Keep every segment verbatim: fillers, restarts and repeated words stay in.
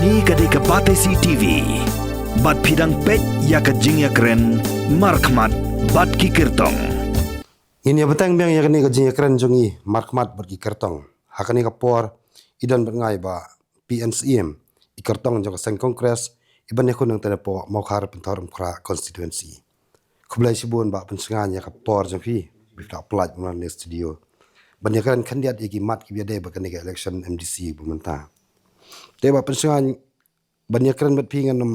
Hi ka dei ka Batesi T V. Bad phi dang peit ïa ka jingïakren Markhmat bad ki kyrtong. Ngin ïa bteng biang ïa kane ka jingïakren jong ngi Markhmat bad ki kyrtong. Ha kane ka por i don bad nga i Bah P N Syiem, i kyrtong jong ka seng Congress, i ban ïakhun nangta napoh Mawkhar Pynthorumkhrah constituency. Khublei shibun Bah Pynsngew ïa ka por jong phi, phi la pynlait bad nga ha kane ka studio ban ïakren khyndiat ïa ki mat kiba ïadei bad kane ka election M D C ba mynta. Te Bah Pynsngew, ban ïakren bad phi ngan ym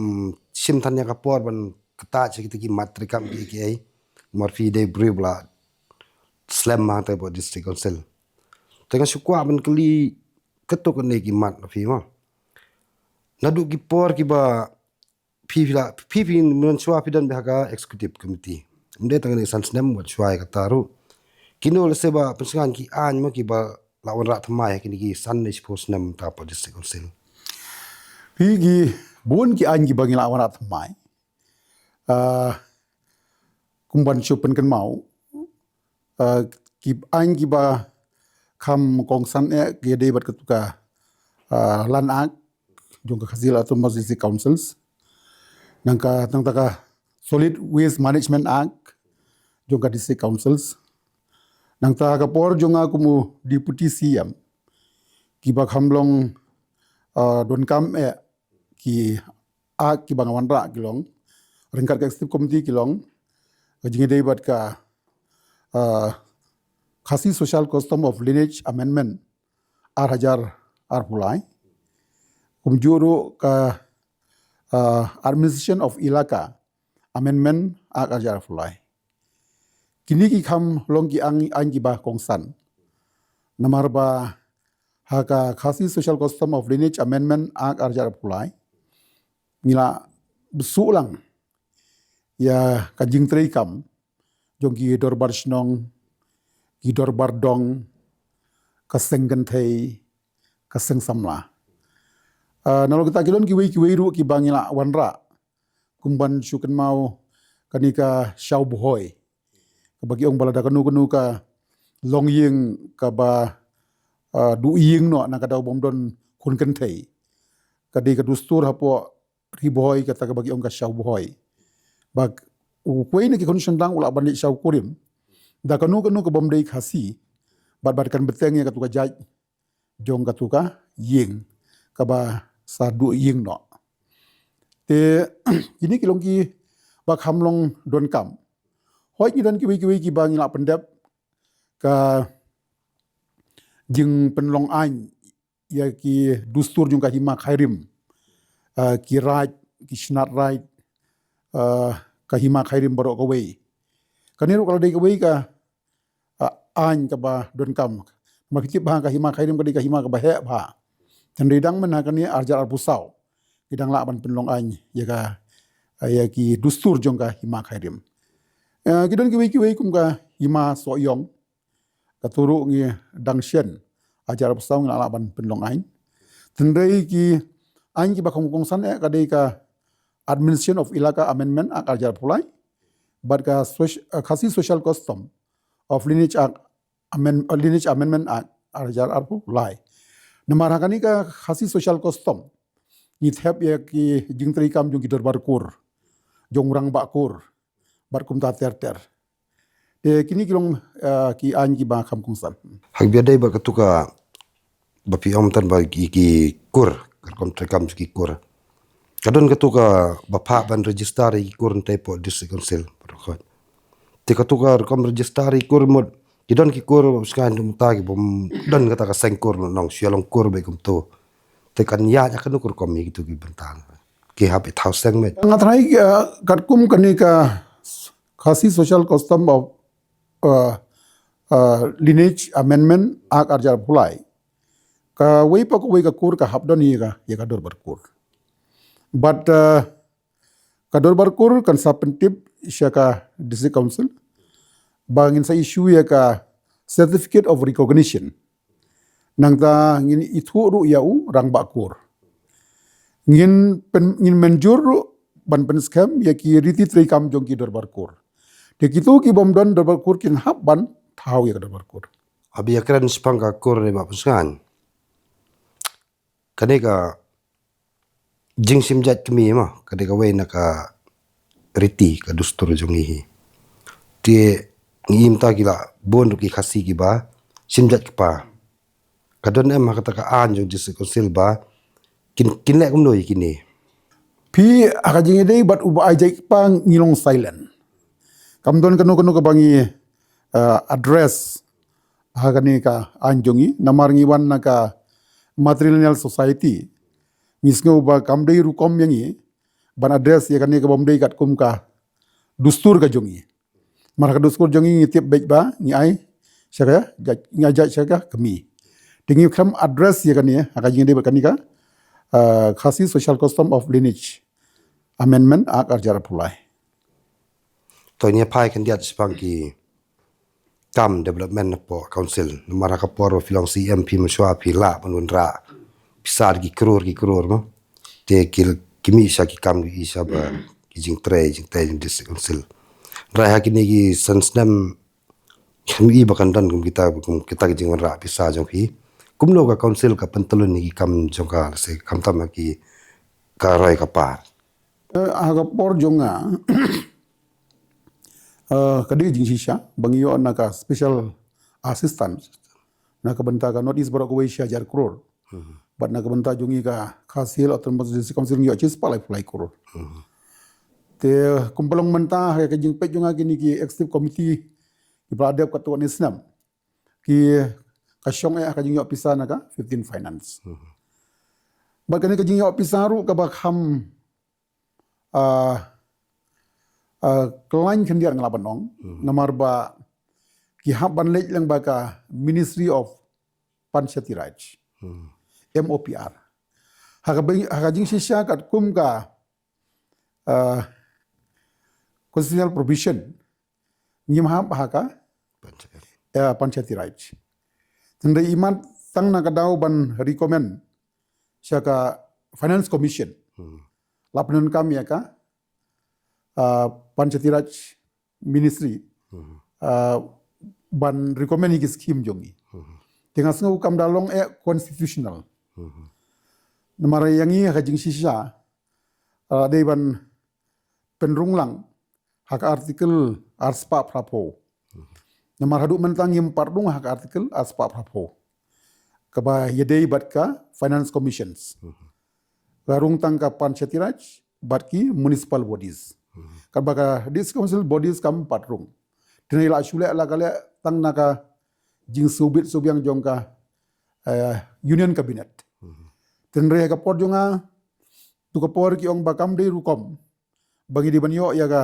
shim than ïa ka por ban kyntait ïa kita ki mat treikam kiei kiei. Namar phi dei briew ba la slem ma te hapoh District Council. Te nga shu kwah ban kylli katto katne ki mat na phi mo. Naduh ki por kiba phi, phi la, phi, phi mynshuwa phi don bha ha ka executive committee. Ym dei tang kane san snem, wat shuwa ïa kata ruh. Kino lehse Bah Pynsngew ki aiñ mo kiba la wanrah thymmai ha kine ki san ne shiphew snem hapoh District Council? Phi, ki bun ki aiñ kiba ngi la wanrah thymmai. Ah, kum ban shu pynkynmaw, ah, ki aiñ kiba kham kongsan eh ki dei bad katu ka, ah, Land Act jong ka Khasi Hills Autonomous District Councils. Nangta, nangta ka Solid Waste Management Act jong ka District Councils. Nangta ha ka por jong nga kum u Deputy C M, kiba kham long, ah, donkam eh ki act kiba nga wanrah ki long, ryngkat ka executive committee, ki long ka jingïadei bad ka, ah, Khasi Social Custom of Lineage Amendment ar hajar arphew lai. Kumjuh ruh ka, ah, Administration of Elaka Amendment Act ar hajar arphew lai. Kine ki kham long ki aiñ, aiñ kiba kongsan. Namar ba ha ka Khasi Social Custom of Lineage Amendment Act ar hajar arphew lai, ngi la bsuh lang ïa ka jingtreikam jong ki dorbar shnong, ki dorbar dong, ka seng kynthei, ka seng samla. Ah, nalor kita ki don kiwei kiwei ruh kiba ngi la wanrah, kum ban shu kynmaw kane ka Shaw Bhoi, kaba ki ong ba lada kano kano ka longïing kaba, ah, duh ïing noh na ka daw bym don khun kynthei, ka dei ka dustur hapoh Ri Bhoi, kata kaba ki ong ka Shaw Bhoi. Ba uwei na ki khun shynrang u lah ban leit shaw kurim da kano kano ka bym dei Khasi, bad, bad kan bteng ïa katu ka jait jong katu ka ïing kaba sa duh ïing noh. Te kine ki long kiba kham long donkam. Hooid, ngi don kiwei kiwei kiba ngi la pyndep ka jingpynlong aiñ ïa ki dustur jong ka hima khyrim, ah, ki raid, ki shnat raid, ah, ka hima khyrim baroh kawei. Kane ruh ka la dei kawei ka, ah, aiñ kaba donkam. Namar ki tip ba ka hima khyrim ka dei ka hima kaba heh bha. Te hynrei dang mynta ha kane ar hajar arphew saw ki dang lah ban pynlong aiñ ïa ka, ïa ki dustur jong ka hima khyrim. Eh, ki don kiwei kiwei kum ka hima Sohiong, katu ruh ngi dang shen ar hajar arphew saw ngi la lah ban pynlong aiñ. Te hynrei ki aiñ kiba kham kongsan eh ka dei ka Administration of Elaka Amendment Act ar hajar arphew lai bad ka Soc-, eh, Khasi Social Custom of Lineage Act Amend-, eh, Lineage Amendment Act ar hajar arphew lai. Namar ha kane ka Khasi Social Custom ngi thep ïa ki jingtreikam jong ki dorbar kur, jong u rangbah kur bad kumta ter ter. Te kine ki long, eh, ki aiñ kiba kham kongsan. Ha kaba ïadei bad katu kaba phi ong tang ba ki, ki kur, ka rukom treikam ki kur, ka don katu kaba phah ban register ïa ki kur hangtei hapoh District Council. Te katu ka rukom register ïa ki kur mut ki don ki kur ba sngewbha mynta ki bym don kata ka seng kur, nong shu ïa long kur beit kumtu. Te kan ïaid ha kano ka rukom ïa kitu ki bynta ki hap ïa thaw seng met? Nga tharai, eh, katkum kane ka Khasi Social Custom of, uh, uh, Lineage Amendment Act ar hajar arphew lai, kawei pa kawei ka kur ka hap don ïa ka, ïa ka dorbar kur. Bad, uh, ka dorbar kur kan sa pyntip sha ka District Council ba ngin sa issue ïa ka Certificate of Recognition. Nangta ngin ithuh ruh ïa u rangbah kur. Ngin pyn-, ngin mynjur ruh ban pynskhem ïa ki riti treikam jong ki dorbar kur. Te kitu ki bym don dorbar kur kin hap ban thaw ïa ka dorbar kur. Haba ïakren shaphang ka kur, Bah Pynsngew, kane ka Jingshim jait kmie mo, ka dei kawei na ka riti ka dustur jong ngi hi. Te ngi im ta ki la bun ruh ki Khasi kiba shim jait kpa. Ka don em ha kata ka aiñ jong District Council ba kin, kin leh kumno ïa kine? Phi, ha ka jingïadei bad uba ai jait kpa ngi long silent. Kam don kano kano kaba ngi, uh, address ha kane ka aiñ jong ngi, namar ngi wan na ka matrilineal society. Ngi sngew ba kam dei rukom ïa ngi ban address ïa kane kabym dei katkum ka dustur ka jong ngi. Namar ka dustur jong ngi ngi tip beit ba ngi ai sha ka jait, ngi ai jait sha ka kmie. Te ngi khlem address ïa kane ha ka jingïadei bad kane ka, uh, Khasi Social Custom of Lineage Amendment Act arhajar arphew lai. To ngi phai khyndiat shaphang ki kam development hapoh council. Namar ha ka por ba phi long C M phi mynshuwa phi lah ban wanrah pisa ki crore ki crore mo. Te ki, ki mih sha ki kam ki, sha ba ki jingtrei, jingtrei jong District Council. Hynrei ha kine ki san snem, khlem i ba kan don kum kita, kum kita ki jingwanrah pisa jong phi. Kumno ka council ka pyntylun ïa ki kam jong ka, lehse khamtam ha ki, ka roi ka par? Eh, ha ka por jong nga, eh, ka dei jingshisha ba ngi ïoh na ka special assistance na ka bynta ka North East baroh kawei shi hajar crore. Bad na ka bynta jong ngi ka Khasi Hills Autonomous District Council ngi ïoh shispah laiphew lai crore. Te kumba long mynta ha ka jingpeit jong nga, kine ki executive committee kiba la dep katto katne snem, ki, ka shong eh ha ka jingïoh pisa na ka fifteen finance. Bad kane ka jingïoh pisa ruh kaba kham, ah, ah, khlaiñ khyndiat nga lah ban ong. Namar ba ki hap ban leit lyngba ka Ministry of Panchayati Raj, M O P R. Ha ka byn-, ha ka jingshisha katkum ka, ah, constitutional provision, ngim hap ha ka, eh, Panchayati Raj. Te hynrei imat tang na ka daw ban recommend sha ka Finance Commission, la pyndonkam ïa ka, ah, Panchayati Raj Ministry, ah, ban recommend ïa ki scheme jong ngi. Te nga sngew kam da long eh constitutional. Namar ïa ngi ha ka jingshisha, ah, dei ban pynrung lang ha ka Article arspah phraphew. Namar haduh mynta ngim pat rung ha ka Article arspah phraphew, kaba ïadei bad ka Finance Commissions. Ka rung tang ka Panchayati Raj bad ki municipal bodies. Kaba ka District Council bodies kam pat rung. Te ngi la shu leh la ka leh tang na ka jingsngewbit sngewbiang jong ka, eh, Union Cabinet. Te hynrei ha ka por jong nga, tu ka por ki ong ba kam dei rukom ba ngi dei ban ïoh ïa ka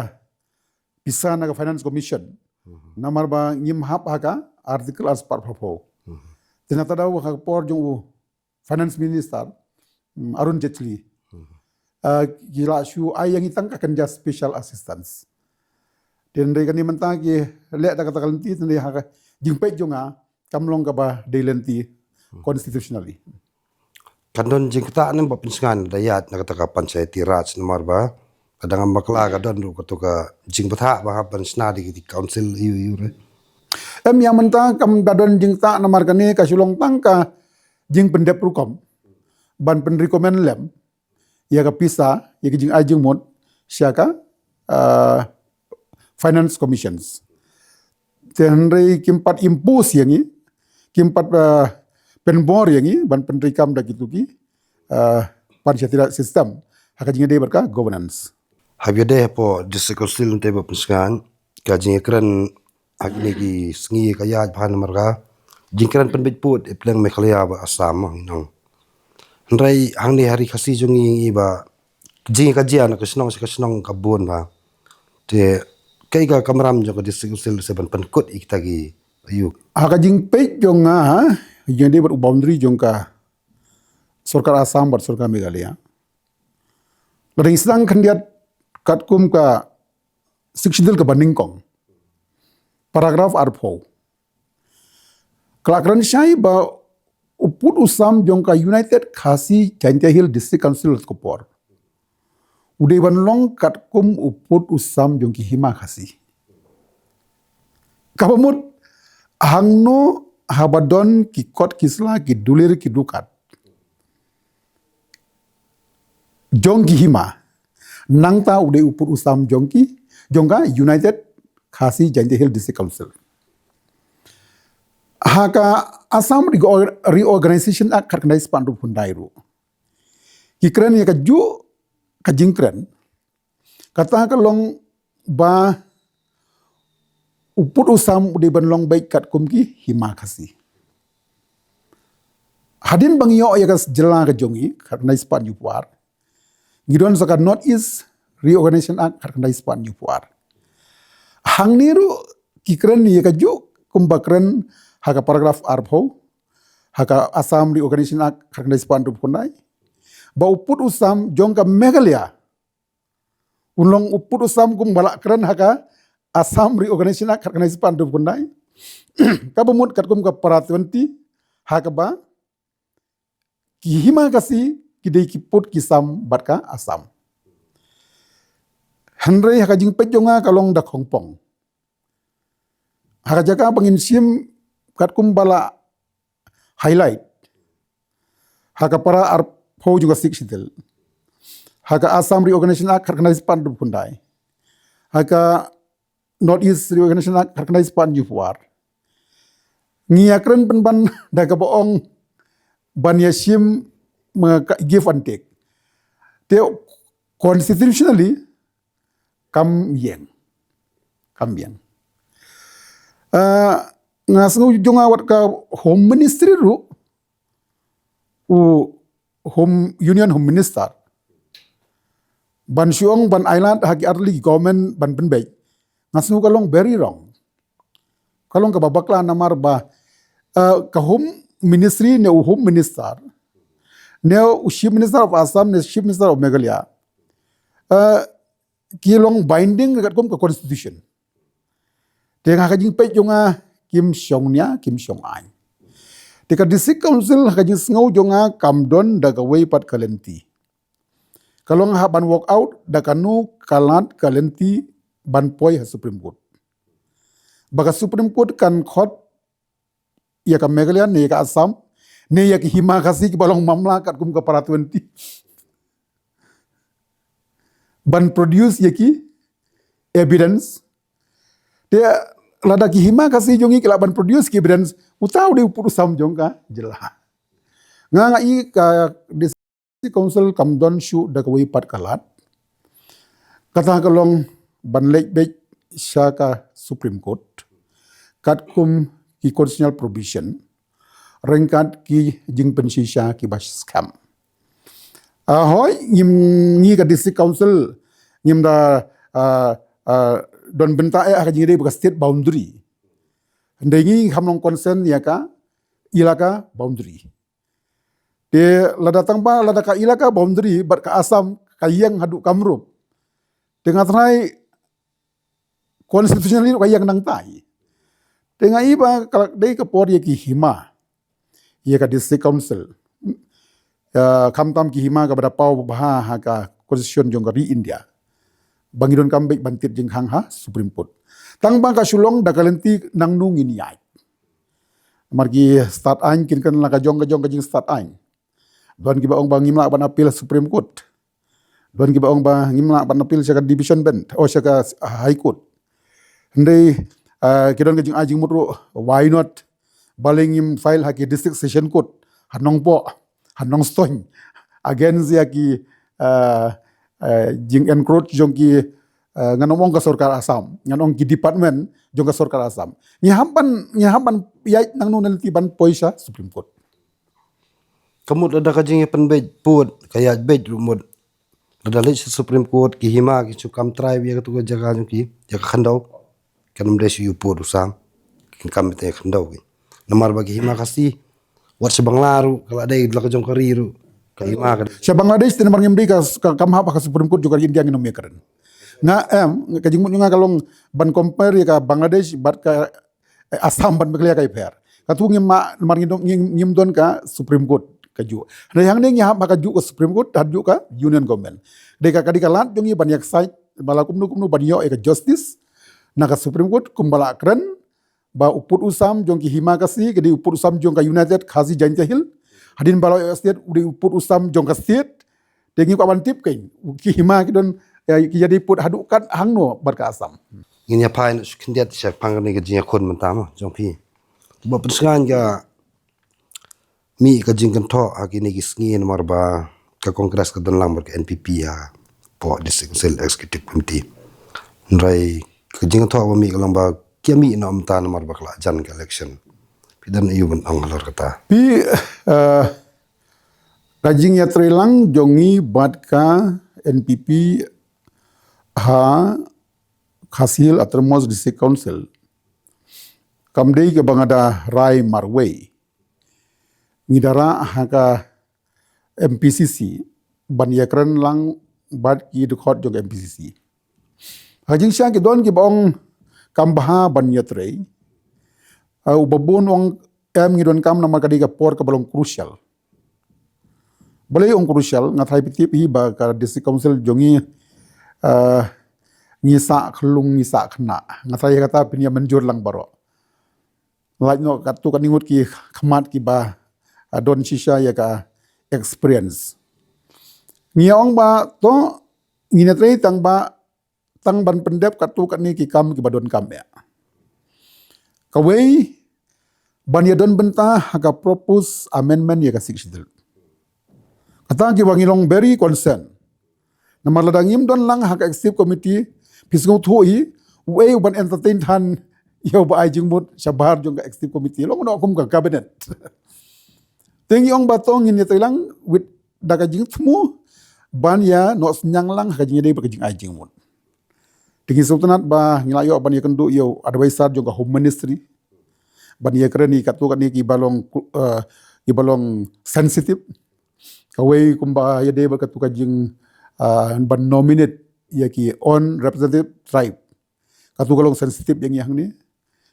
pisa na ka Finance Commission. Namar ba ngim hap ha ka Article arspah phraphew. Te na ka daw ha ka por jong u Finance Minister, mm, Arun Jaitley, ah, ki la shu ai ïa ngi tang ka kynja special assistance. Te hynrei kane mynta ki leh da kata ka lynti, te hynrei ha ka jingpeit jong nga kam long kaba dei lynti constitutionally. Kan don jingktah ne ba pynsngew da ïaid na kata ka Panchayati Raj, namar ba ka dang bakla ka don ruh kata ka jingbthah ba hap ban shna da ki council ïu ïu re. Em, ïa mynta kam da don jingktah namar kane ka shu long tang ka jingpyndep rukom ban pynrecommend lem ïa ka pisa, ïa ka jingai jingmut sha ka, ah, Finance Commissions. Te hynrei kim pat impose ïa ngi, kim pat, ah, pynbor ïa ngi ban pyntreikam da kitu ki, ah, Panchayati Raj system ha ka jingïadei bad ka governance. Haba ïadei hapoh District Council, nte ba pynsngew ka jingïakren ha kine ki sngi ka ïaid bha namar ka jingkren pynbeit pud ïa pdeng Meghalaya bad Assam, ngi ong. Hynrei hangne ha ri Khasi jong ngi, ngi ba jingïakajia na ka shnong sha ka shnong ka bun bha. Te kaei ka kamram jong ka District Council lehse ban pynkut ïa kita ki, aïu? Ha ka jingpeit jong nga, ha jingïadei bad u boundary jong ka sorkar Assam bad sorkar Meghalaya, la dang sdang khyndiat katkum ka Sixth Schedule kaba nyngkong, paragraph arphew. Ka la kren shai ba u pud u sam jong ka United Khasi Jaintia Hills District Council ka por u dei ban long katkum u pud u sam jong ki Hima Khasi. Kaba mut hangno haba don ki kot ki sla, ki dulir ki dukat, jong ki hima. Nangta u dei u pud u sam jong ki, jong ka United Khasi Jaintia Hills District Council. Ha ka Assam Reor-, Reorganization Act khatkhyndai spah hynriewphew khyndai ruh, ki kren ïa kajuh ka jingkren. Kata ka long ba u pud u sam u dei ban long beit katkum ki hima Khasi. Hadien ba ngi ïoh ïa ka jylla ka jong ngi khatkhyndai spah hynñiewphew ar, ngi don sa ka North East Reorganization Act khatkhyndai spah hynñiewphew ar. Hangne ruh ki kren ïa kajuh kumba kren ha ka paragraph arphew ha ka Assam Reorganization Act khatkhyndai spah hynriewphew khyndai, ba u pud u sam jong ka Meghalaya un long u pud u sam kumba la kren ha ka Assam Reorganization Act khatkhyndai spah hynriewphew khyndai. Kaba mut katkum ka para twenty, ha kaba ki hima Khasi ki dei ki pud ki sam bad ka Assam. Hynrei ha ka jingpeit jong nga ka long da khongpong. Ha ka jaka ba ngin shim katkum ba la highlight ha ka para arphew jong ka Sixth Schedule, ha ka Assam Reorganization Act khatkhyndai spah hynriewphew khyndai, ha ka North East Reorganization Act khatkhyndai spah hynñiewphew ar, ngi ïa kren pynban da kaba ong ban ïa shim ma ka give and take. Te constitutionally kam ïeng. Kam ïeng. Ah, nga sngew jong nga wat ka Home Ministry ruh, u Home, Union Home Minister, ban shu ong ban ailad ha ki artylli ki government ban pynbeit, nga sngew ka long very wrong. Ka long kaba bakla namar ba, eh, ka Home Ministry ne u Home Minister ne u Chief Minister of Assam ne Chief Minister of Meghalaya, eh, ki long binding katkum ka constitution. Te ha ka jingpeit jong nga kim shong nia, kim shong aiñ. Te ka District Council ha ka jingsngew jong nga kam don da kawei pat ka lynti. Ka long hap ban work out da kano ka lad ka lynti ban poi ha Supreme Court. Ba ka Supreme Court kan khot ïa ka Meghalaya ne ïa ka Assam ne ïa ki hima Khasi kiba long mamla katkum ka para twenty ban produce ïa ki evidence. Te lada ki hima Khasi jong ngi ki lah ban produce ki evidence, uta u dei u pud u sam jong ka jylla. Nga nga i ka District Council kam don shuh da kawei pat ka lad. Kata ka long ban leit beit sha ka Supreme Court katkum ki constitutional provision ryngkat ki jingpynshisha kiba skhem. Ah, hooid, ngim, ngi ka District Council ngim da, ah, ah, don bynta eh ha ka jingïadei bad ka state boundary. Hynrei ngi kham long concern ïa ka elaka boundary. Te lada tang ba lada ka elaka boundary bad ka Assam ka ïeng haduh Kamrup, te nga tharai constitutionally ka ïeng nangtai. Te nga i ba ka dei ka por ïa ki hima, ïa ka District Council, ïa, khamtam ki hima kaba da paw bha ha ka constitution jong ka ri India, ba ngi donkam beit ban tied jingkhang ha Supreme Court. Tang ba ka shu long da ka lynti nangno ngin ïaid. Namar ki stad aiñ kin kren la ka jong ka jong ka jingstad aiñ. Don kiba ong ba ngim lah ban appeal Supreme Court. Don kiba ong ba ngim lah ban appeal sha ka Division Bench, oh, sha ka High Court. Hynrei, ah, ki don ka jingai jingmut ruh, why not? Balei ngim file ha ki District Session Court ha Nongpoh, ha Nongstoiñ, against ïa ki, ah, ah, jing encroach jong ki, ah, ngan ong ka sorkar Assam, ngan ong ki department jong ka sorkar Assam. Ngi hap ban, ngi hap ban ïaid nangno na lynti ban poi sha Supreme Court. Ka mut lada ka jingïapynbeit pud ka ïaid beit ruh mut. Lada leit sha Supreme Court ki hima ki shu kam trai ïa katu ka jaka jong ki, ïa ka khyndew. Kan ym dei shu ïa u pud u sam. Kin kam beit ïa ka khyndew ki. Namar ba ki hima Khasi, wat sha Bangla ruh ka la dei la ka jong ka ri ruh, ka hima ka dei. Sha Bangladesh te namar ngim dei ka, ka kam hap ha ka Supreme Court jong ka ri India ngin ym ïakren. Nga em, ka jingmut jong nga ka long ban compare ïa ka Bangladesh bad ka eh, Assam bad Meghalaya ka ïapher. Katu ngim ma, namar ngim don, ngim, ngim don ka Supreme Court kajuh. Hynrei hangne ngi hap ha kajuh ka Supreme Court, hajuh ka Union Government. Dei ka, ka dei ka lad jong ngi ban ïaksaid ba la kumno kumno ban ïoh ïa ka justice na ka Supreme Court, kumba la kren ba u pud u sam jong ki hima Khasi ka dei u pud u sam jong ka United Khasi Jaintia Hills. Hadien ba la ïoh state u dei u pud u sam jong ka state. Te ngi kwah ban tip kein ki hima ki don, eh, ki ïadei pud haduh kat hangno bad ka Assam. Ngin ïa phai noh khyndiat sha pang kane ka jingïakhun mynta mo jong phi. Ba pynsngew ka mih ka jingkynthoh ha kine ki sngi namar ba ka Congress ka don lang bad ka N P P hapoh District Council Executive Committee. Hynrei ka jingkynthoh ba mih ka long ba ki ïa mih noh mynta namar ba ka la jan ka election. Phi don aïu ban ong halor kata? Phi, eh, ka jingïatreilang jong ngi bad ka N P P ha Khasi Hills Autonomous District Council kam dei kaba nga da rai marwei. Ngi da rah ha ka M P C C ban ïakren lang bad ki dkhot jong ka M P C C. Ha ka jingshisha ki don kiba ong kam bha ban ïatrei. Ah, uba bun ong em ngi donkam namar ka dei ka por kaba long crucial. Balei ong crucial, nga tharai phi tip hi ba ka District Council jong ngi, ah, ngi sah khyllung ngi sah khynnah. Nga tharai ïa kata phin ïa mynjur lang baroh. Lait noh katto katne ngut ki khmat kiba, ah, don shisha ïa ka experience. Ngi ong ba to ngin ïatrei tang ba tang ban pyndep katto katne ki kam kiba donkam ïa. Kawei, ban ïa don bynta ha ka proposed amendment ïa ka Sixth Schedule. Kata kiba ngi long very concern. Namar lada ngim don lang ha ka executive committee, phi sngewthuh hi, uei uban entertain than ïa uba ai jingmut shabar jong ka executive committee, long noh kum ka cabinet. Te ngi ong ba to ngin ïatreilang with da ka jingthmu ban ïa noh synñiang lang ha ka jingïadei bad ka jingai jingmut. Te ngi sngewtynnat ba ngi la ïoh ban ïakynduh ïa u advisor jong ka Home Ministry ban ïakren ïa katto katne kiba long, eh, kiba long sensitive. Kawei kumba ïadei bad katto ka jing, ah, ban nominate ïa ki own representative tribe. Katto ka long sensitive ïa ngi hangne.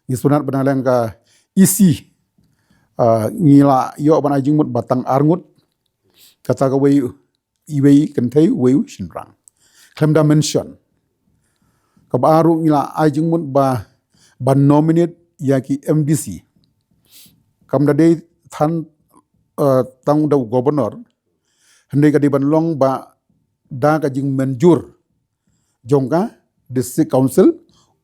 Ngi sngewtynnat ba na liang ka E C, ah, ngi la ïoh ban ai jingmut ba tang ar ngut. Kata kawei, iwei kynthei, uwei u shynrang. Khlem da mention. Kaba ar ruh ngi la ai jingmut ba ban nominate ïa ki M D C. Kam da dei than, eh, tang da u governor. Hynrei ka dei ban long ba da ka jingmynjur jong ka District Council,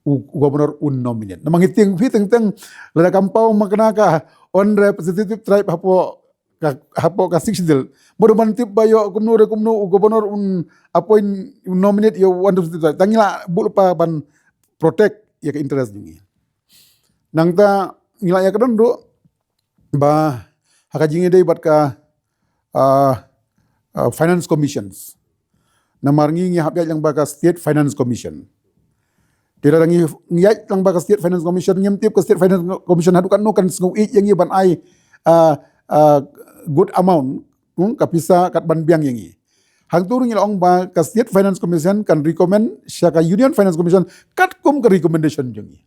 u governor un nominate. Namar ngi tieng phi teng teng lada kam paw ma kane ka own representative tribe hapoh ka, hapoh ka Sixth Schedule. Mut ban tip ba ïoh kumno re kumno u governor un appoint, un nominate ïa u own representative tribe. Tang ngi la buh lypa ban protect ïa ka interest jong ngi. Nangta ngi la ïa ka don ruh ba ha ka jingïadei bad ka, ah, ah, Finance Commissions. Namar ngi ngi hap ïaid lang bad ka State Finance Commission. Te lada ngi, ngi ïaid lang bad ka State Finance Commission, ngim tip ka State Finance Commission haduh katno kan sngew ïeit ïa ngi ban ai, ah, ah, good amount, hmm, ka pisa kat ban biang ïa ngi. Hangtu ruh ngi la ong ba ka State Finance Commission kan recommend sha ka Union Finance Commission katkum ka recommendation jong ngi.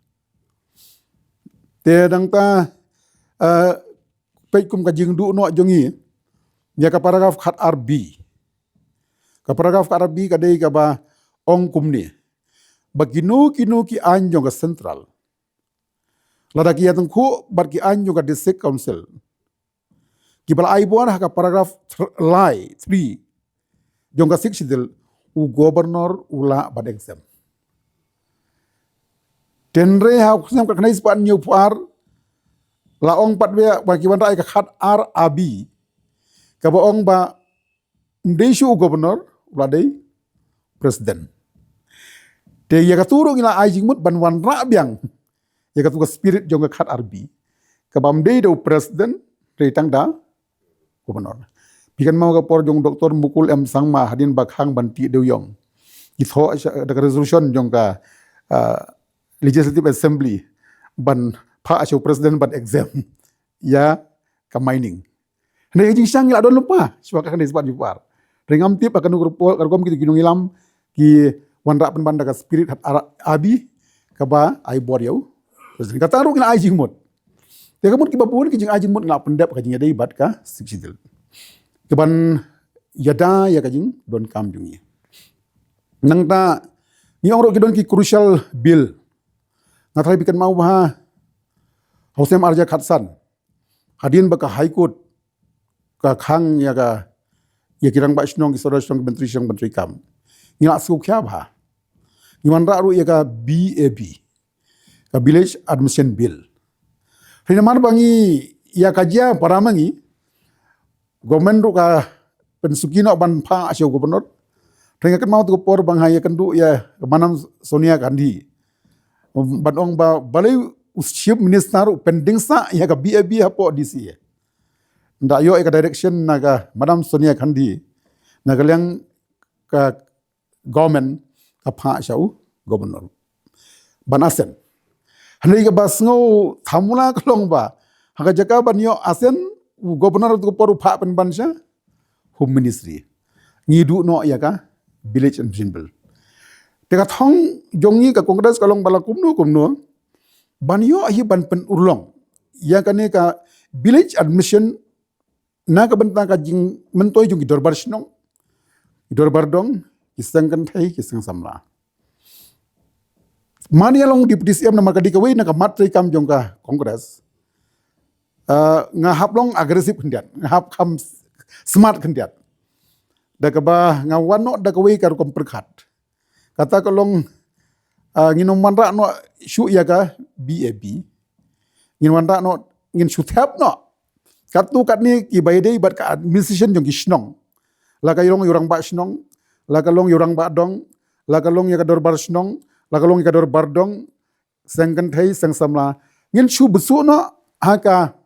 Te nangta, eh, peit kum ka jingduh noh jong ngi ïa ka paragraph khat ar B. Ka paragraph khat ar B ka dei kaba ong kumne. Ba kino kino ki aiñ jong ka central, lada ki ïatyngkhuh bad ki aiñ jong ka District Council kiba la ai bor ha ka paragraph thr-, lai, three jong ka Sixth Schedule, u governor u lah ban exempt. Te hynrei ha u snem khatkhyndai spah hynñiewphew ar la ong pat bha ba ki wanrah ïa ka khat ar A B kaba ong ba ym dei shuh u governor, u la dei president. Te ïa katu ruh ngi la ai jingmut ban wanrah biang ïa katu ka spirit jong ka khat ar B kaba ym dei da u president, dei tang da governor. Phi kynmaw ka por jong Doctor Mukul M Sangma hadien ba khang ban tih dewïong, ki thoh sha, da ka resolution jong ka, ah, Legislative Assembly ban phah sha u president ban exempt ïa ka mining. Hynrei ka jingshang ngi la don lypa shuwa ka kane spah hynñiewphew ar. Hynrei ngam tip ha kano ka por, ka rukom kito ki nongïalam ki wanrah pynban da ka spirit khat ar A B kaba ai bor ïa u president. Kata ruh ngi la ai jingmut. Te ka mut kiba bun ki jingai jingmut ngi la pyndep ha ka jingïadei bad ka Sixth Schedule. Kaban ïada ïa ka jingdonkam jong ngi. Nangta ngi ong ruh ki don ki crucial bill. Nga tharai phi kynmaw bha ha u snem ar hajar khatsan, hadien ba ka High Court ka khang ïa ka ïa ki rangbah shnong, ki sordar shnong, ki myntri shnong, myntri kam. Ngi la sngewkhia bha. Ngi wanrah ruh ïa ka B A B, ka Village Admission Bill. Hynrei namar ba ngi ïa ka jia para ma ngi, government ruh ka pynsuki noh ban phah sha u governor. Hynrei nga kynmaw tu ka por ba nga ïakynduh ïa ka Madam Sonia Gandhi, ban ong ba balei u chief minister ruh pending sah ïa ka B A B hapoh D C A. Nda ïoh ïa ka direction na ka Madam Sonia Gandhi, na ka liang ka government ka phah sha u governor ban assent. Hynrei kaba sngew thamula ka long ba ha ka jaka ban ïoh assent, u governor tu ka por u phah pynban sha Home Ministry. Ngi duh noh ïa ka Village Admission Bill. Te ka thong jong ngi ka Congress ka long ba la kumno kumno ban ïoh hi ban pynurlong ïa kane ka village admission na ka bynta ka jingmyntoi jong ki dorbar shnong, ki dorbar dong, ki seng kynthei, ki seng samla. Man ïa long Deputy C M namar ka dei kawei na ka mat treikam jong ka Congress. Ah, nga hap long aggressive khyndiat, nga hap kham smart khyndiat. Da kaba nga wan noh da kawei ka rukom pyrkhat. Kata ka long, ah, ngin ym wanrah noh shuh ïa ka B A B. Ngin wanrah noh, ngin shu thep noh katto katne kiba ïadei bad ka administration jong ki shnong. La ka long ïa u rangbah shnong, la ka long ïa u rangbah dong, la ka long ïa ka dorbar shnong, la ka long ïa ka dorbar dong, seng kynthei, seng samla. Ngin shu bsuh noh ha ka,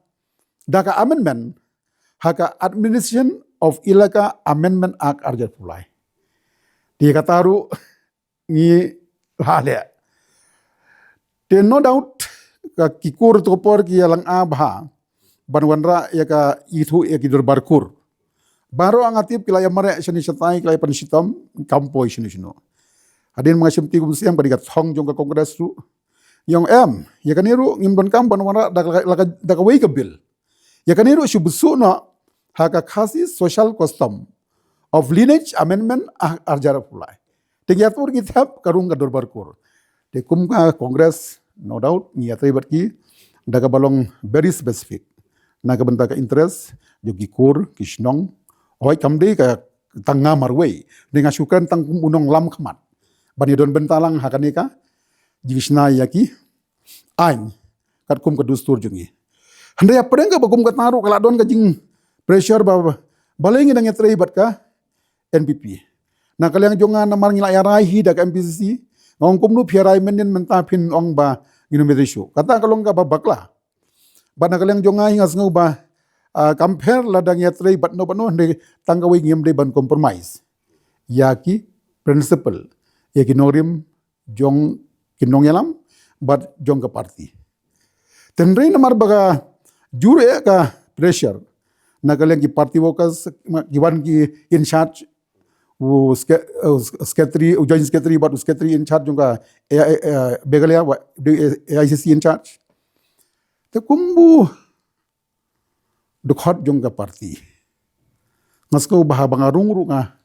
da ka amendment ha ka Administration of Elaka Amendment Act arhajar arphew lai. Te kata ruh ngi la leh. Te no doubt ka ki kur tu ka por ki ïalang a bha ban wanrah ïa ka ithuh ïa ki dorbar kur. Baroh nga tip ki la ïa mareh shane shatai, ki la ïa pynshitom, kam poi shane shano. Hadien ma nga shim ti kum siam ka dei ka thong jong ka Congress ruh. Ïong em, ïa kane ruh ngim donkam ban wanrah da ka, da ka, da kawei ka bill. Ïa kane ruh shu bsuh noh ha ka Khasi Social Custom of Lineage Amendment Act arhajar arphew lai. Te ngi ïa tur ngi thep ka rung ka dorbar kur. Te kum ka Congress, no doubt ngi ïatrei bad ki da kaba long very specific na ka bynta ka interest jong ki kur ki shnong. Hooid kam dei ka tang nga marwei, dei nga shu kren tang kum u nonglam khmat ban ïadon bynta lang ha kane ka jingshna ïa ki aiñ katkum ka dustur jong ngi. Hynrei hapdeng kaba kum kata ruh ka la don ka jing pressure ba, ba balei ngi dang ïatrei bad ka N P P. Na ka liang jong nga namar ngi la ïarai hi da ka M P C C, nga ong kumno phi ïarai mynnin mynta phin ong ba ngin ym ïatrei shuh. Kata ka long kaba bakla. Bad na ka liang jong nga hi nga sngew ba, ah, kam pher lada ngi ïatrei bad no bad no, hynrei tang kawei ngim dei ban compromise ïa ki principle, ïa ki nongrim jong ki nongïalam bad jong ka party. Te hynrei namar ba ka jur eh ka pressure na ka liang ki party workers, ki wan ki in charge, u sec-, u secretary, u joint secretary bad u secretary in charge jong ka A I, eh, Meghalaya, wa, A I C C in charge. Te kum u dkhot jong ka party, nga sngew ba haba nga rung ruh nga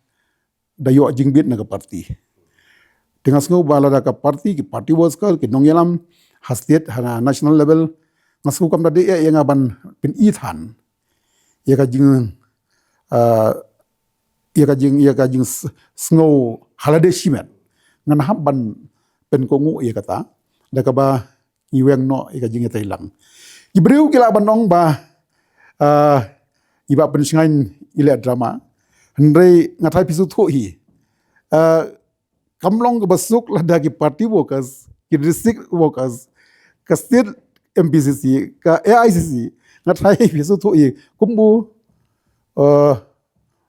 da ïoh jingbit na ka party. Te nga sngew ba lada ka party, ki party worker, ki nongïalam ha state, ha national level, nga sngew kam da dei eh ïa nga ban pyn-i than ïa ka jing, ah, ïa ka jing, ïa ka jing s-, sngew ha lade shimet. Ngan hap ban pynkohnguh ïa kata da kaba ngi weng noh ïa ka jingïatreilang. Ki briew ki lah ban ong ba, ah, i Bah Pynshngaiñ i leh drama. Hynrei nga tharai phi sngewthuh hi. Ah, kam long kaba suk lada ki party workers, ki district workers, ka state M P C C, ka A I C C, nga tharai phi sngewthuh hi. Kumbu, eh,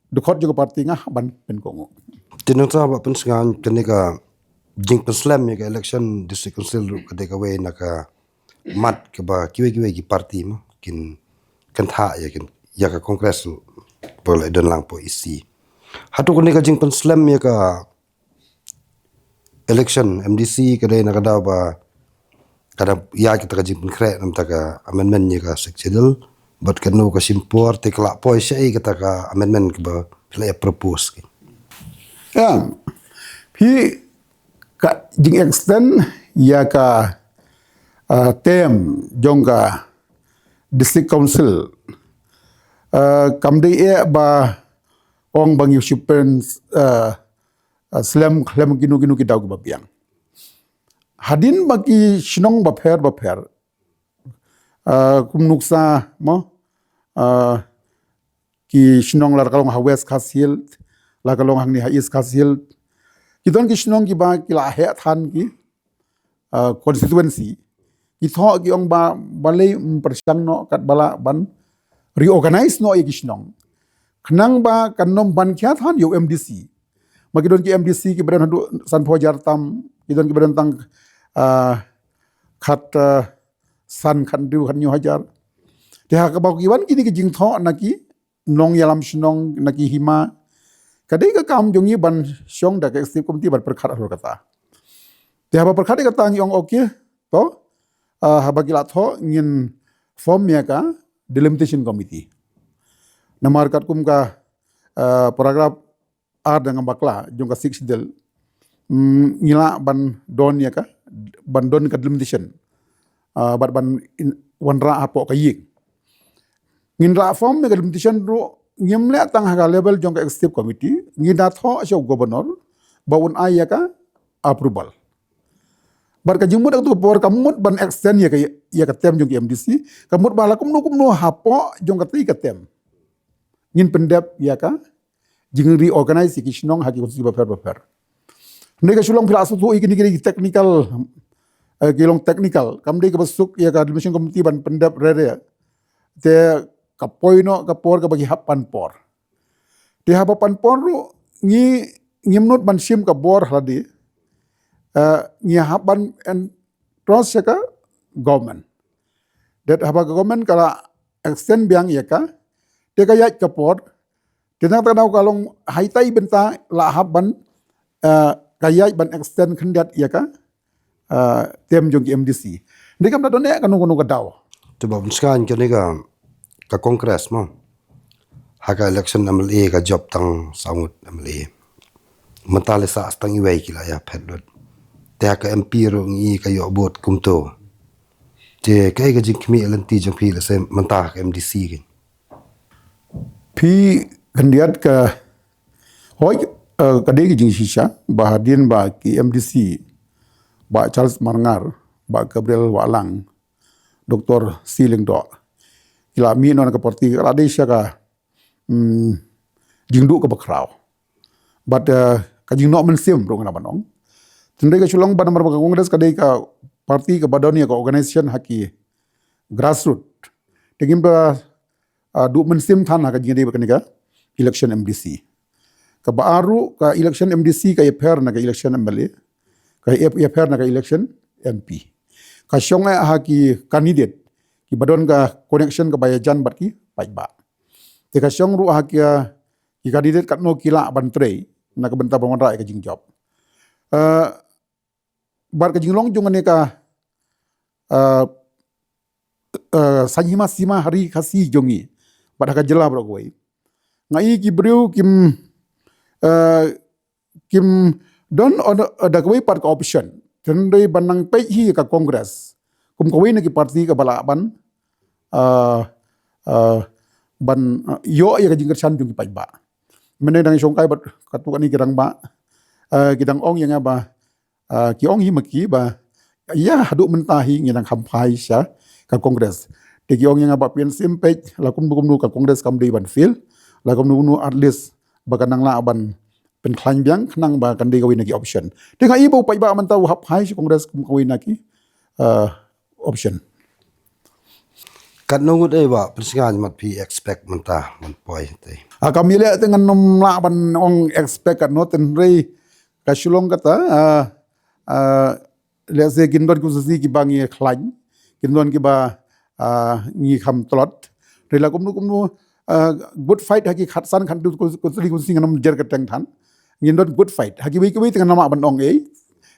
dkhot jong ka party nga ban pynkohnguh. Te nangta Bah Pynshngaiñ, kane ka jingpynslem ïa ka election district council ruh ka dei kawei na ka mat kaba kiwei kiwei ki party mo kin kynthah ïa kin, ïa ka Congress ruh ba la don lang hapoh E C. Hato kane ka jingpynslem ïa ka election M D C ka dei na ka daw ba ka dang ïa kita ka jingpynkhreh namar ka amendment ïa ka Sixth Schedule, bad kano ka shim por, te ka la poi shaei kata ka amendment kaba phi la ïa propose ki. Ya, phi ka jing extend ïa ka, ah, term jong ka District Council. Ah, kam dei eh ba ong ba ngi shu pyn, eh, eh, slem khlem kino kino ki daw kiba biang. Hadien ba ki shnong bapher bapher, eh, kum nuksa mo, eh, ki shnong la ka long ha West Khasi Hills, la ka long hangne ha East Khasi Hills. Ki don ki shnong kiba ki la heh than ki, uh, constituency. Ki thoh ki ong ba balei ym pyrshang noh katba lah ban reorganize noh ïa ki shnong. Khnang ba kan ym ban khia than ïa u M D C. Ma ki don ki M D C kiba don haduh sanphew hajar tam, ki don kiba don tang, uh, khat, uh, san khat hynriew khat hynñiew hajar. Te ha kaba ki wan kine ki jingthoh na ki nongïalam shnong na ki hima. Ka dei ka kam jong ngi ban shong da ka executive committee ban pyrkhat halor kata. Te haba pyrkhat ïa kata ngi ong okay, to, ah, haba ki la thoh ngin form ïa ka delimitation committee. Namar katkum ka, ah, paragraph ar da nga bakla jong ka Sixth Schedule, mm, ngi lah ban don ïa ka, ban don ka delimitation. Ah, bad ban in, wanrah hapoh ka ïing. Ngin lah form ïa ka delimitation ruh ngim leh tang ha ka level jong ka executive committee, ngi da thoh sha u governor ba un ai ïa ka approval. Bad ka jingmut ïa katu ka por ka mut ban extend ïa ka, ïa ka term jong ki M D C, ka mut ba la kumno kumno hapoh jong katei ka term ngin pyndep ïa ka jing reorganize ïa ki shnong ha ki constituency bapher bapher. Hynrei ka shu long phi la sngewthuh ïa kine ki technical, eh, ki long technical. Kam dei kaba suk ïa ka delimitation committee ban pyndep re re. Te ka poi noh ka por kaba ki hap pan por. Te haba pan por ruh ngi, ngim nud ban shim ka bor ha lade. Eh, ngi hap ban entrust ïa ka government. Te haba ka government ka la extend biang ïa ka, te ka ïaid ka por, te nang ta daw ka long ha itai bynta la hap ban, eh, ka ïaid ban extend khyndiat ïa ka, eh, term jong ki M D C. Dei kam da don eh kano kano ka daw. Te ba pynskhem kane ka, ka Congress mo. Ha ka election M L A ka jop tang saw ngut M L A. Mynta le sa tang iwei ki la ïa phet lut. Te ha ka M P ruh ngi ka ïoh vote kumto. Te kaei ka jingkhmih lynti jong phi lehse mynta ha ka M D C kein? Phi khyndiat ka, hoi, eh, ka dei ka jingshisha ba hadien ba ki M D C, Bah Charles Marngar, Bah Gabriel Wahlang, Doktor C Lyngdoh, ki la mih noh na ka party, ka la dei sha ka, mm, jingduh kaba khraw. Bad, eh, ka jingnoh mynsiem ruh ngan ban ong. Hynrei ka shu long ba namar ba ka Congress ka dei ka party kaba don ïa ka organization ha ki grassroot. Te ngim da, ah, duh mynsiem than ha ka jingïadei bad kane ka election M D C. Kaba ar ruh ka election M D C ka ïapher na ka election M L A. Ka ïap-, ïapher na ka election M P. Ka shong eh ha ki candidate kiba don ka connection kaba ïajan bad ki paidbah. Te ka shong ruh ha ki, ah, ki candidate katno ki lah ban trei na ka bynta ban wanrah ïa ka jingjop. Eh, bad ka jinglong jong kane ka, eh, eh, saiñ hima sima ha ri Khasi jong ngi bad ha ka jylla baroh kawei, nga i ki briew kim, eh, kim don on, eh, da kawei pat ka option. Hynrei ban nang peit hi ka Congress kum kawei na ki party kaba lah ban, eh, eh, ban, eh, ïoh ïa ka jingkyrshan jong ki paidbah. Mynne dang shongkai bad katto katne ki rangbah, eh, ki dang ong ïa nga ba, ah, ki ong hi ma ki ba ïa haduh mynta hi ngi dang kham phai sha ka Congress. Te ki ong ïa nga ba phin sim peit la kumno kumno ka Congress kam dei ban fail, la kumno kumno at least ba kan nang lah ban pynkhlaiñ biang khnang ba kan dei kawei na ki option. Te nga i ba u paidbah mynta u hap phai sha Congress kum kawei na ki, ah, option. Katno ngut ei ba pynshngaiñ mat phi expect mynta ban poi te? Ah, kam ïaleh te ngan nym lah ban ong expect katno, hynrei ka shu long kata, ah, ah, lehse kin don ki constituency kiba ngi khlaiñ, kin don kiba, ah, ngi kham tlot. Hynrei la kumno kumno, ah, good fight ha ki khatsan khathynriew constituency ngan nym jer kyrteng than. Ngin don good fight ha kiwei kiwei te ngan nym lah ban ong ei.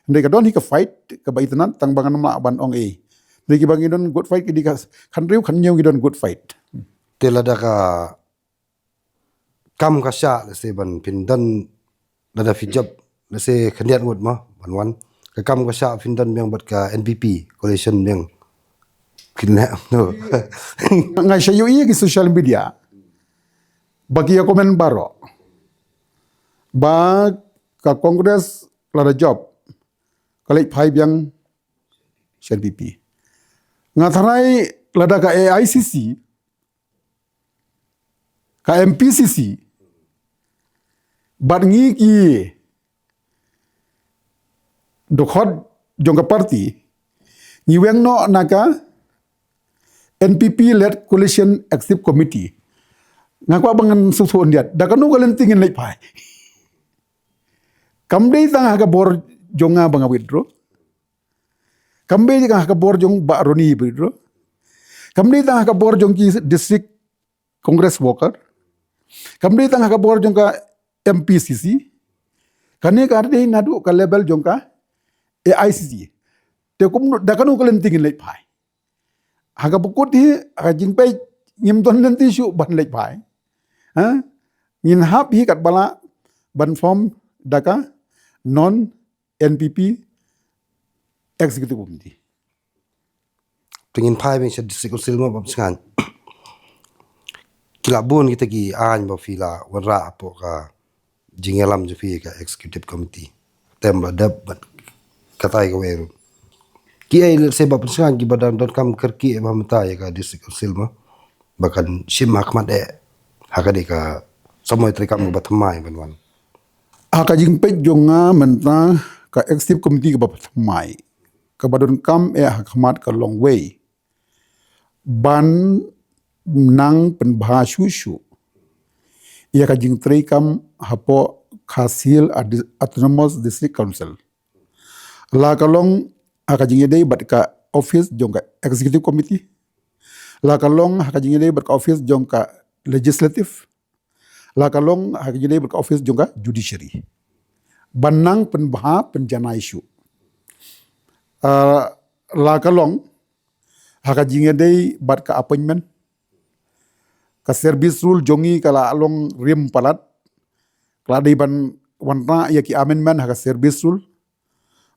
Hynrei ka don hi ka fight kaba itynnad tang ba ngan nym lah ban ong ei. Hynrei kiba ngi don good fight ki dei ka khathynriew khathynñiew ngi don good fight. Te lada ka kam ka shah lehse ban phin don, lada phi jop lehse khyndiat ngut mo ban wan, ka kam ka shah phin don biang bad ka N P P coalition biang, phin leh no? Nga shu ïohi ïa ki social media ba ki ïa comment baroh. ba ka Congress lada jop ka leit phai biang sha N P P. Nga tharai lada ka A I C C, ka M P C C, bad ngi ki dkhot jong ka party, ngi weng noh na ka N P P led coalition executive committee. Nga kwah ba ngan sngewthuh khyndiat, da kano ka lynti ngin leit phai? Kam dei tang ha ka bor jong nga ba nga withdraw. Kam dei tang ha ka bor jong Bah Ronnie ba withdraw. Kam dei tang ha ka bor jong ki district Congress worker. Kam dei tang ha ka bor jong ka M P C C. Kane ka dei naduh ka level jong ka A I C C. Te kumno, da kano ka lynti ngin leit phai? Ha kaba kut hi, ha ka jingpeit, ngim don lynti shuh ban leit phai. Ha? Ngin hap hi katba lah ban form da ka non N P P executive committee. Te ngin phai biang sha District Council mo, Bah Sngewthuh. Ki la bun kita ki aiñ ba phi la wanrah hapoh ka jingïalam jong phi ka executive committee. Tem ba dep bad katai kawei ruh. Ki ei lehse, Bah Sngewthuh, kiba dang donkam kyrkieh ba mynta ïa ka District Council mo, ba kan shim ha khmat eh ha kane ka samoi treikam kaba thymmai ban wan? Ha ka jingpeit jong nga mynta, ka executive committee kaba thymmai kaba donkam eh ha khmat ka long wei ban nang pynbha shuh shuh ïa ka jingtreikam hapoh Khasi Hills Ad-, Autonomous District Council. La ka long ha ka jingïadei bad ka office jong ka executive committee. La ka long ha ka jingïadei bad ka office jong ka legislative. La ka long ha ka jingïadei bad ka office jong ka judiciary ban nang pynbha pynjanai shuh. Ah, la ka long ha ka jingïadei bad ka appointment. Ka service rule jong ngi ka la long rim palat. Ka la dei ban wanrah ïa ki amendment ha ka service rule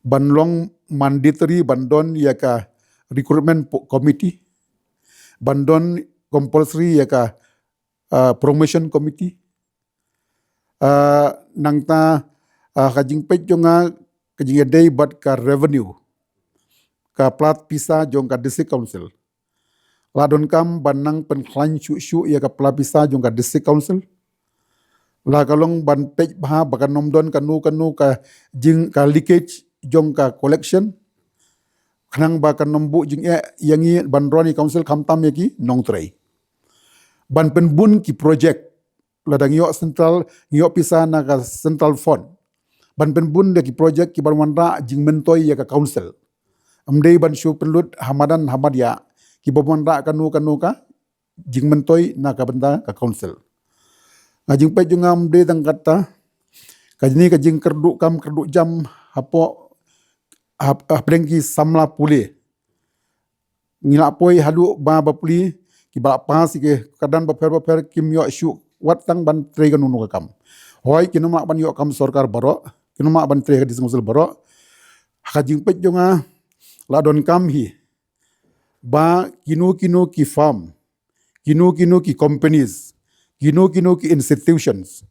ban long mandatory ban don ïa ka recruitment po-, committee, ban don compulsory ïa ka, ah, promotion committee. Ah, nangta, ah, ka jingpeit jong nga ka jingïadei bad ka revenue, ka pla pisa jong ka District Council. La donkam ban nang pynkhlaiñ shuh shuh ïa ka pla pisa jong ka District Council. La ka long ban peit bha ba kan ym don kano kano ka jing, ka leakage jong ka collection. Khnang ba kan ym buh jingeh ïa ngi ban run ïa ka council khamtam ïa ki nongtrei. Ban pynbun ki project, lada ngi ïoh central, ngi ïoh pisa na ka central fund, ban pynbun da ki project kiban wanrah jingmyntoi ïa ka council. Ym dei ban shu pynlut ha madan ha madiah, kiban wanrah kano kano ka jingmyntoi na ka bynta ka council. Nga jingpeit jong nga ym dei tang katta, kane ka jingkyrduh kam kyrduh jam hapoh, hap-, hapdeng ki samla pule. Ngi la poi haduh ba bapli, kiba la pass ïa ki kyrdan bapher bapher kim ïoh shuh wat tang ban trei kano kano ka kam. Hooid, kin ym lah ban ïoh kam sorkar baroh, kin ym lah ban trei ha ka District Council baroh. Ha ka jingpeit jong nga, la donkam hi ba kino kino ki firm, kino kino ki companies, kino kino ki institutions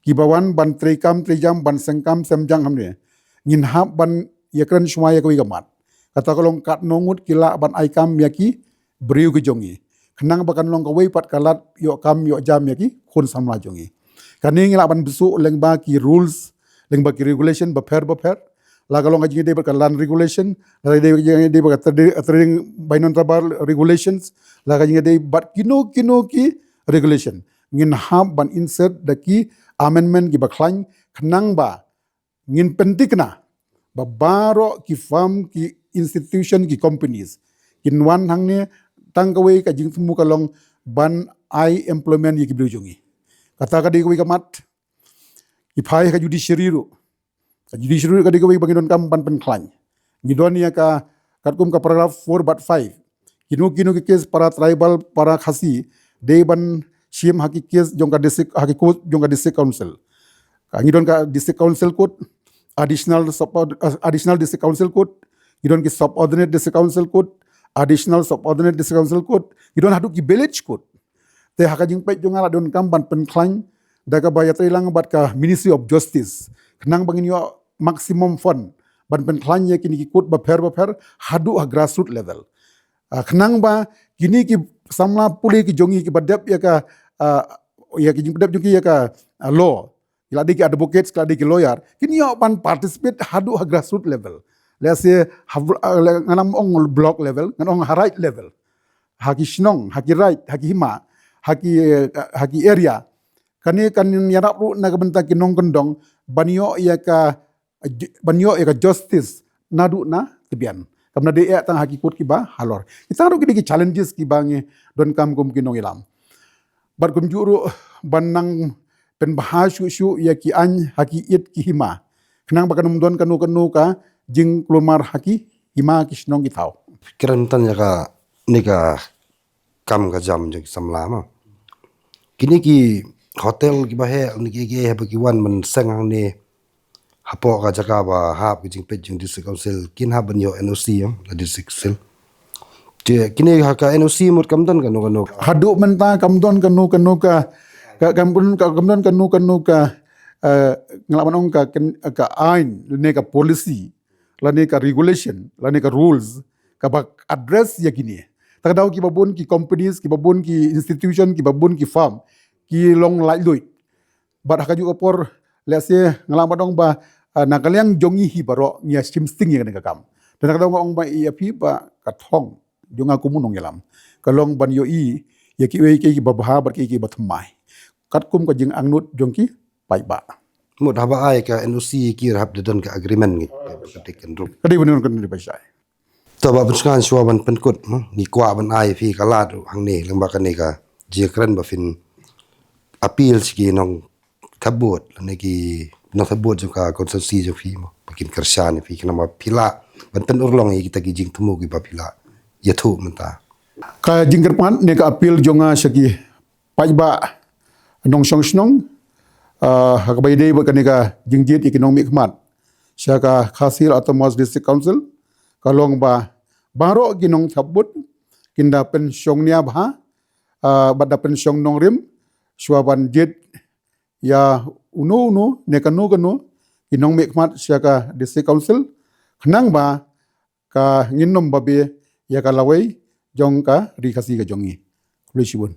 kiba wan ban trei kam trei jam, ban seng kam sem jam hangne, ngin hap ban ïakren shuwa ïa kawei ka mat. Kata ka long katno ngut ki lah ban ai kam ïa ki briew ki jong ngi, khnang ba kan long kawei pat ka lad ïoh kam ïoh jam ïa ki khun samla jong ngi. Kane ngi lah ban bsuh lyngba ki rules, lyngba ki regulation bapher bapher. La ka long ka jingïadei bad ka land regulation, la ka jingïadei bad ka trade-, trading by non-tribal regulations, la ka jingïadei bad kino kino ki regulation. Ngin hap ban insert da ki amendment kiba khlaiñ, khnang ba ngin pynthikna ba baroh ki firm, ki institution, ki companies kin wan hangne, tang kawei ka jingthmu ka long ban ai employment ïa ki briew jong ngi. Kata ka dei kawei ka mat. Ki phai ha ka judiciary ruh. Ka judiciary ruh ka dei kawei ba ngi donkam ban pynkhlaiñ. Ngi don ïa ka, katkum ka paragraph four bad five, kino kino ki case para tribal, para Khasi, dei ban shim ha ki case jong ka district, ha ki court jong ka District Council. Ka ngi don ka District Council Court, Additional Sub-, uh, Additional District Council Court, ngi don ki Subordinate District Council Court, Additional Subordinate District Council Court, ngi don haduh ki Village Court. Te ha ka jingpeit jong nga la donkam ban pynkhlaiñ da kaba ïatreilang bad ka Ministry of Justice, khnang ba ngin ïoh maximum fund ban pynkhlaiñ ïa kine ki court bapher bapher haduh ha grassroots level. Ah, khnang ba kine ki samla pule ki jong ngi kiba dep ïa ka, ah, ïa ki jingdep jong ki ïa ka, ah, law, ki la dei ki advocates, ki la dei ki lawyer, kin ïoh ban participate haduh ha grassroots level. Let's say, ha, ah, ngan ym ong block level, ngan ong ha raid level, ha ki shnong, ha ki raid, ha ki hima, ha ki, eh, ha ki area. Kane kan ïarap ruh na ka bynta ki nongkyndong ban ïoh ïa ka, ban ïoh ïa ka justice naduh na tbian, kam da dei eh tang ha ki court kiba halor. Kita ruh ki dei ki challenges kiba ngi donkam kum ki nongïalam. Bad kumjuh ruh ban nang pynbha shuh shuh ïa ki aiñ ha ki ïit ki hima, khnang ba kan ym don kano kano ka jingkulmar ha ki hima ki shnong ki thaw. Kren tang ïa kane ka kam ka jam jong ki samla mo. Kine ki hotel kiba heh, ne kiei kiei haba ki wan ban seng hangne hapoh ka jaka ba hap ka jingpeit jong District Council, kin hap ban ïoh N O C ïa la District Council. Te kine ha ka N O C mut kam don kano kano. Haduh mynta kam don kano kano ka, ka, kam don ka, kam don kano kano ka, eh, nga lah ban ong ka, ka, ka aiñ ne ka policy lane ka regulation lane ka rules kaba address ïa kine. Ta ka daw kiba bun ki companies, kiba bun ki institution, kiba bun ki firm ki long laitluid. Bad ha kajuh ka por, let's say, nga lah ban ong ba, ah, na ka liang jong ngi hi baroh ngi ïa shim sting ïa kane ka kam. Te na ka daw nga ong ba ïa phi ba ka thong jong nga kum u nongïalam ka long ban ïohi ïa kiwei kiei kiba bha bad kiei kiba thymmai, katkum ka jingangnud jong ki paidbah. Mut haba ai ka N O C ki hap da don ka agreement ngi ka dei ban don ka dei ba shai. To ba pynshngaiñ shuwa ban pynkut, hmm, ngi kwah ban ai phi ka lad ruh hangne lyngba kane ka jingkren ba phin appeal sha ki nongthep vote lane ki nongthep vote jong ka constituency jong phi mo, ba kin kyrshan ïa phi khnang ba phi lah ban pynurlong ïa kita ki jingthmu kiba phi la ïathuh mynta. Ka jingkyrpad ne ka appeal jong nga sha ki paidbah nongshong shnong, ah, ha kaba ïadei bad kane ka jingjied ïa ki nongmihkhmat sha ka Khasi Hills Autonomous District Council ka long ba baroh ki nongthep vote kin da pynshong nia bha, ah, bad da pynshong nongrim shuwa ban jied ïa uno uno ne kano kano ki nongmihkhmat sha ka District Council, khnang ba ka ngin ym babe ïa ka lawei jong ka Ri Khasi ka jong ngi. Khublei shibun.